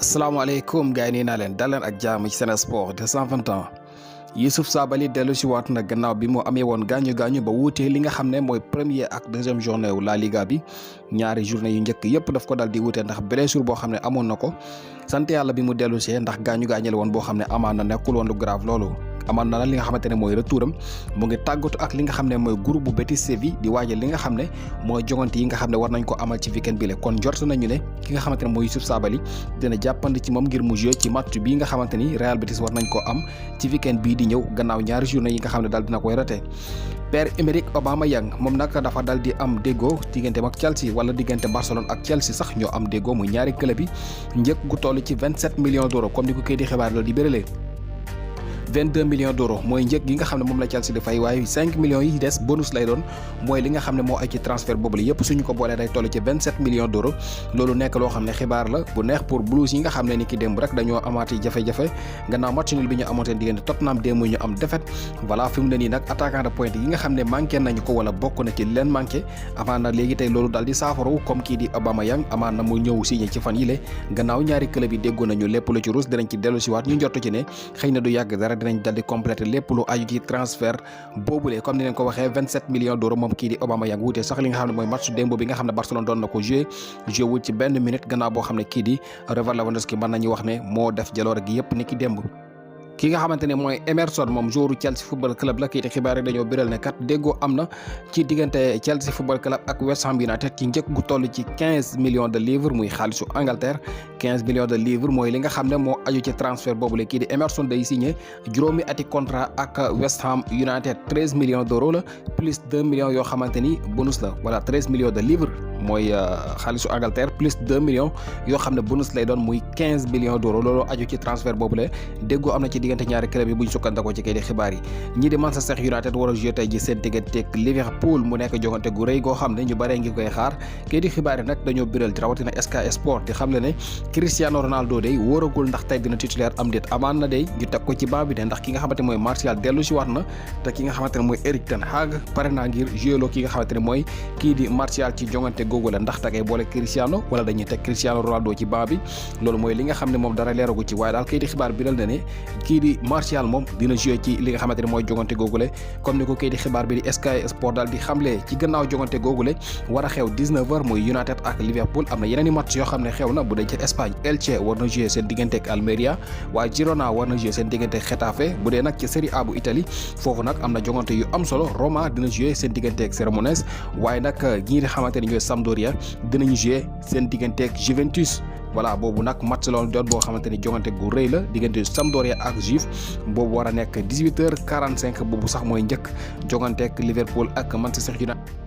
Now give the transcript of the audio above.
asalaamaaleykum gars yi nii naa leen dal leen ak jàmm ci Sen Sport 221 Youssouf Sabaly dellu si waat na gannaaw bi mu amee woon gaañu ba wuutee li nga xam ne mooy première ak deuxième journée wu La Liga bi ñaari journée yu njëkk yëpp daf ko dal di wuutee ndax blessure boo xam ne amoon na ko sant yàlla bi mu dellu see ndax gaañu la woon boo xam ne amaan na nekkul woon lu grave loolu. amaan na la li nga xamante ne mooy retouram mu ngi tàggatu ak li nga xam ne mooy groupe bu Betis Séville di waajal li nga xam ne mooy jogante yi nga xam ne war nañ ko amal ci weekend bi le kon jort nañu ne ki nga xamante ne mooy Youssouf Sabaly dina jàppandi ci moom ngir mu jouer ci match bii nga xamante ni Real Betis war nañ ko am ci weekend bii di ñëw gannaaw ñaari journée yi nga xam ne daal dina koy raté. Pierre-Emerick Aubameyang moom nag dafa dal di am déggoo digganteem ak Chelsea wala diggante Barcelone ak Chelsea sax ñoo am déggoo muy ñaari club yi njëkk gu toll ci 27 millions d'euros comme ni ko kay di xibaar la di béralee 22 millions d'euros mooy njëg gi nga xam ne moom la Chelsea di fay waaye 5 millions yi des bonus lay doon mooy li nga xam ne moo ay ci transfert boobu la yëpp suñu ko boolee day toll ci 27 millions d'euros loolu nekk loo xam ne xibaar la bu neex pour Blues yi nga xam ne ni ki démb rek dañoo amaati jafe-jafe gannaaw match nul bi ñu amoon seen diggante Tottenham démb ñu am défaite voilà fi mu ne nii nag attaquant de pointe yi nga xam ne manqué nañu ko wala bokk na ci leen manqué amaan na léegi tey loolu daal di saafarawu comme kii di Aubameyang amaan na mu ñëw signé ci fan yile gannaaw ñaari club yi déggoo nañu lépp lu ci ruus dinañ ci dellu si waat ñu njortu ci ne xëy na du yàgg dara dinañ dal di complété lépp lu aju ci transfert boobule comme ni leen ko waxee 27 millions d'euros moom kii di Aubameyang wuute sax li nga xam ne mooy match démb bi nga xam ne Barcelone doon na ko joué wut ci benn minute gannaaw boo xam ne kii di Robert Lewandowski mën nañu wax ne moo def jaloore gi yëpp ni ki démb. ki nga xamante ne mooy Emerson moom joueur Chelsea football club la kayiti xibaar yi dañoo biral ne kat déggoo am na ci diggante Chelsea football club ak West Ham United ci njëkk gu toll ci 15 millions de livres muy xaalisu Angleterre 15 millions de livres mooy li nga xam ne moo aju ci transfert boobu la kii di Emerson day signé juróomi ati contrat ak West Ham United 13 millions d'euros la plus 2 millions yoo xamante ni bonus la voilà 13 millions de livres mooy xaalisu Angleterre plus 2 millions yoo xam ne bonus lay doon muy 15 millions d'euros loolu aju ci transfert boobu la déggoo am na ci diggante ñaari club yi bu ñu sukkandikoo ci kay di xibaar yi ñii di Manchester United war a jouer tey ji seen digganteeg Liverpool mu nekk jogante gu rëy goo xam ne ñu baree ngi koy xaar kay di xibaar yi nag dañoo biral rawatina Sky Sport di xam le ne Cristiano Ronaldo day wóoragul ndax tey dina titulaire am déet amaan na day ñu teg ko ci banc bi de ndax ki nga xamante ne mooy Martial dellu si waat na te ki nga xamante ne mooy Erik ten Hag pare naa ngir jouer loo ki nga xamante ne mooy kii di Martial ci jongante googu la ndax tagay boole Cristiano wala dañuy teg Cristiano Ronaldo ci banc bi loolu mooy li nga xam ne moom dara leeragu ci waaye daal kay di xibaar biral na ne kii di Martial moom dina jouer ci li nga xamante ne mooy jogante googule comme ni ko kay di xibaar bi di Sky Sport daal di xamle ci gannaaw jogante googule war a xew 19h muy United ak Liverpool am na yeneen i match yoo xam ne xew na bu dee ci Espagne Elche war na jouer seen diggante ak Almeria waaye Girona war na jouer seen diggante ak Getafe bu dee nag ci Serie A bu Italie foofu nag am na jogante yu am solo Roma dina jouer seen diggante ak Cremonese waaye nag ñii di xamante ne ñooy Sampdoria dinañu jouer seen diggante ak Juventus voilà boobu nag match la doon boo xamante ni jogante gu rëy la diggante Sampdoria ak Juve boobu war a nekk 18h45 boobu sax mooy njëkk jogante ak Liverpool ak Manchester United